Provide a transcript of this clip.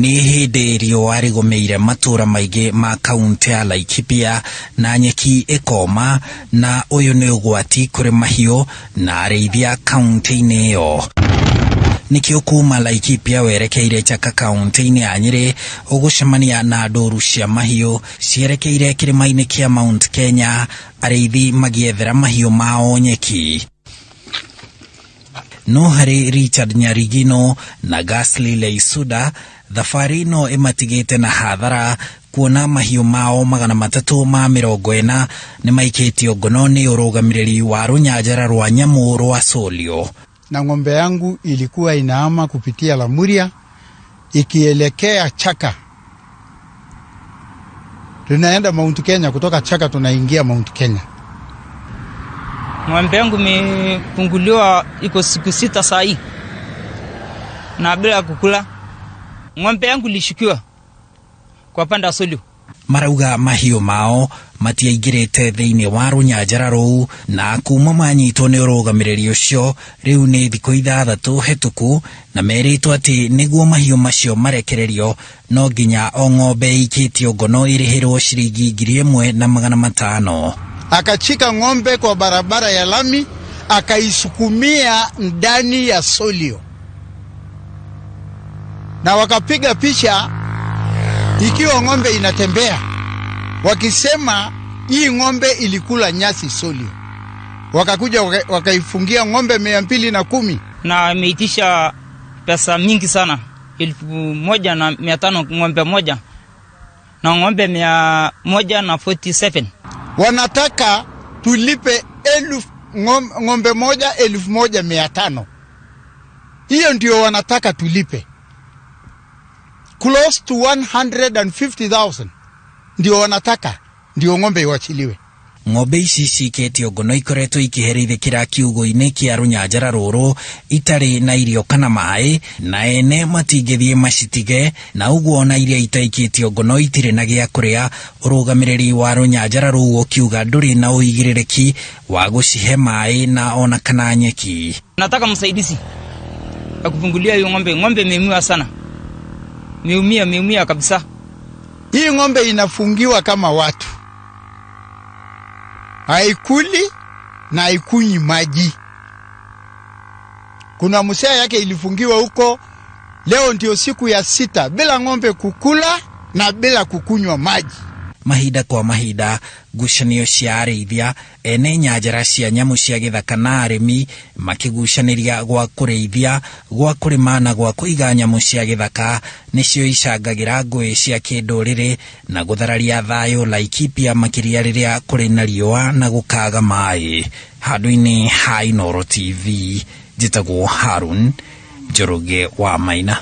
Nĩ hĩndĩ riũa rĩgũmĩire matũũra maingĩ ma kauntĩ ya Laikipia na nyeki ĩkoma, na ũyũ nĩ ũgwati kũrĩ mahiũ na arĩithia kauntĩ-inĩ ĩyo. Nĩkĩo kuma Laikipia werekeire Chaka kauntĩ-inĩ ya Nyĩrĩ ũgũcemania na ndũru cia mahiũ cierekeire kĩrĩma-inĩ kĩa Mount Kenya, arĩithi magĩethera mahiũ mao nyeki. No harĩ Richard Nyarigino na Gasly Leisuda, thabarĩ ĩno ĩmatigĩte na hathara kuona mahiũ mao 340 nĩ maikĩtio ngono nĩ ũrũgamĩrĩri wa rũnyanjara rwa nyamũ rwa Solio. Na ng'ombe yangu ilikuwa inahama kupitia Lamuria ikielekea Chaka. Tunaenda Mount Kenya, kutoka Chaka tunaingia Mount Kenya. Ng'ombe yangu imefunguliwa iko siku 6 saa hii na bila kukula. Ng'ombe yangu ilishukiwa kwa panda Solio. Marauga mahiũ mao matiaingĩrĩte thĩinĩ wa rũnyanjara rũu na kuma manyitwo nĩ ũrũgamĩrĩri ũcio rĩu nĩ thikũ 6 hetũku, na merĩtwo atĩ nĩguo mahiũ macio marekererio no nginya o ng'ombe ĩikĩtio ngono ĩrĩhĩrwo ciringi 1500. Akachika ng'ombe kwa barabara ya lami akaisukumia ndani ya Solio, na wakapiga picha ikiwa ng'ombe inatembea, wakisema hii ng'ombe ilikula nyasi Solio. Wakakuja wakaifungia ng'ombe 210. Na imeitisha pesa mingi sana, 1500 ng'ombe moja, na ng'ombe 147. Wanataka tulipe ng'ombe moja 1500. Hiyo ndio wanataka tulipe. Close to 150,000 ndio wanataka, ndio ng'ombe iwachiliwe. Ng'ombe ici cikĩtio ngono ikoretwo ikĩherithĩkĩra kiugũ-inĩ kĩa rũnyanjara rũrũ itarĩ na irio kana maĩ, na ene matingĩthiĩ macitige, na ũguo ona iria itaikĩtio ngono itirĩ na gĩa kũrĩa. Ũrũgamĩrĩri wa rũnyanjara rũu ũkiuga ndũrĩ na ũigĩrĩrĩki wa gũcihe maĩ na ona kana nyeki. Nataka msaidizi akufungulia hiyo ng'ombe. Ng'ombe imeumia sana, imeumia, imeumia kabisa. Hii ng'ombe inafungiwa kama watu, haikuli na haikunywi maji. Kuna msea yake ilifungiwa huko, leo ndio siku ya 6 bila ng'ombe kukula na bila kukunywa maji. Mahinda kwa mahinda ngucanio cia arĩithia ene nyanjara cia nyamũ cia gĩthaka na arĩmi makĩgucanĩria gwa kũrĩithia, gwa kũrĩma na gwa kũiga nyamũ cia gĩthaka nĩcio icangagĩra ngũĩ cia kĩndũrĩrĩ na gũthararia thayũ Laikipia, makĩria rĩrĩa kũrĩ na riũa na gũkaga maĩ. Handũ-inĩ ha Inooro TV, njĩtagwo Harun Njoroge wa Maina.